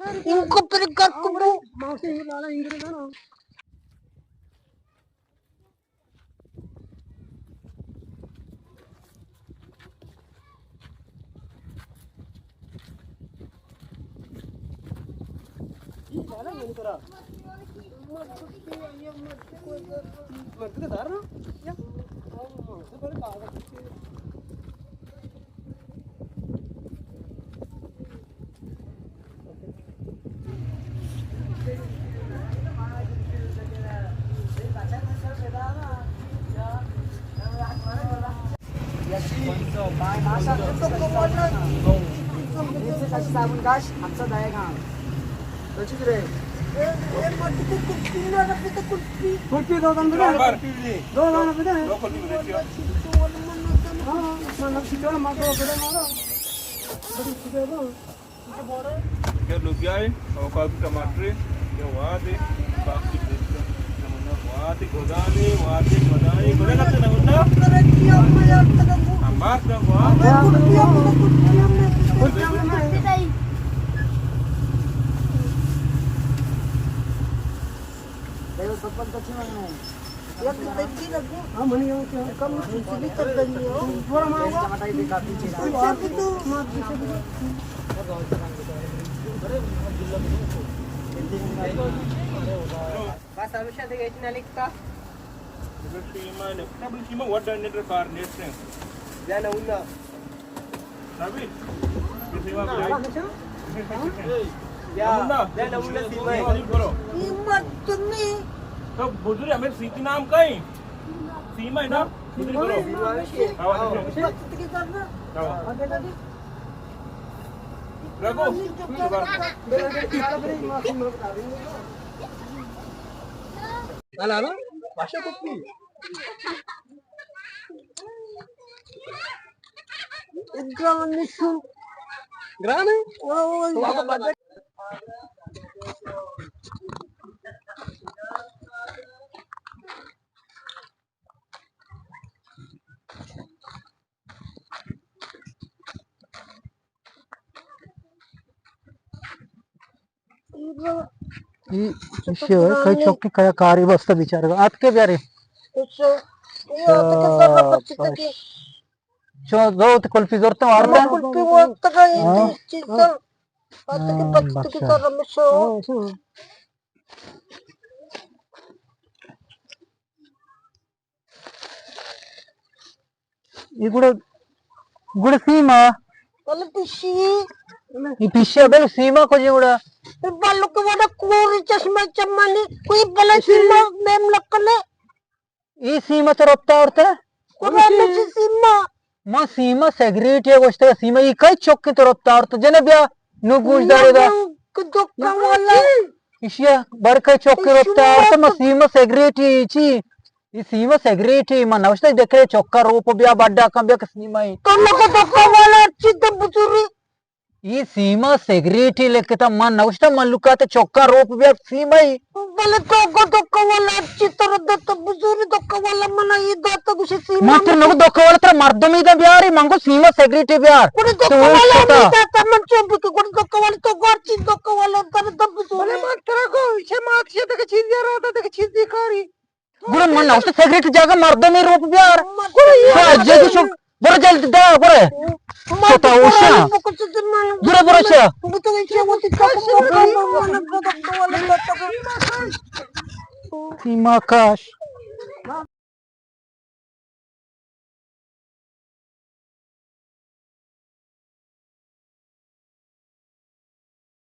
ان کو پر کر کو۔ ماسی لالا انگریز ہے نا۔ کلفی دو دان بدے۔ دو دان بدے۔ ہاں، من نقشی چوڑا ما دو بدے مارا۔ بڑی چیزیں نا۔ کہ لوبیا ہے، اوکاپی ٹماٹر ہے، کہ واد ہے، باقی واد ہے، گدان ہے، واد ہے، گدان ہے، گدان ہے، گدان ہے۔ ہمار کا واد ہے۔ بس ہمیشہ دیگہ ہچ نہ لکھتا۔ شیما لکھتا، بلے شیما وڈ انڈر کار نیٹ نے۔ یا نہ ہوندا۔ نبی، یہ سیما بجائی۔ یا، نمونہ۔ یا نمونہ سیما ہے۔ سیما نہیں کرو۔ قیمت تمہیں۔ تو بزرگ ہمیں سیتی نام کا ہے؟ سیما ہے نا؟ بزرگ کرو۔ سیما ہے۔ آواز آواز۔ رکھو۔ گران نیستون۔ گرانه؟ ای، ایشی ہے، کئی چوکی کیا کاری بستا بیچارے۔ آت کے بیاری؟ چو، دو تی کلفی زورتا وارتا؟ کلفی وارتا، ای چیز تا۔ آت کے بچ تو کی سر رمشو۔ اے گڑا، گڑا سیما۔ بلے پشی۔ اے پشی ابے سیما کجے گڑا؟ اے بالو کے وڑا کوری چشمہ چمانی، کوئی بلا سیما میم لکنے۔ اے سیما تو رپتا اورتا؟ کوئی سیما۔ ما سیما سگریٹ یا گوشتا سیما، اے کئی چوکے تو رپتا اورتا؟ جنبیا۔ نو گوش دارے دا۔ کہ دکا والا۔ ایشیا برکہ چوکے رپتا آرتا، ما سیما سگریٹ ای چی؟ ای سیما سگریٹ ای، ما نوشتا دکے چوکا روپ بیا بڈا کن بیا کہ سیما ای۔ تو نکو دکا والا چی تو بزوری؟ ای سیما سگریٹ ای لکھتا، ما نوشتا ملکات چوکا روپ بیا سیما ای۔ بلے تو گو دکا والا چی تر دت بزوری دکا والا منا ای دات گوشی سیما۔ ما تر نگو دکا والا تر مردمی دا بیاری، من گو سیما سگریٹ بیار۔ گڑا تو دکا والا شتا۔ می دات من چون بکی گڑا دکا والا تو گور چی دکا والا تر دت بزوری۔ بلے من ترا گو ایشے مات شے دگہ چیزی را دگہ چیزی کاری۔ گڑا من نوشتا سگریٹ جاگہ مردمی روپ بیار۔ تو اجے گوشو برو جلدی دا، برو۔ شتا اوشا۔ برو، برو چا۔ سیما کاش۔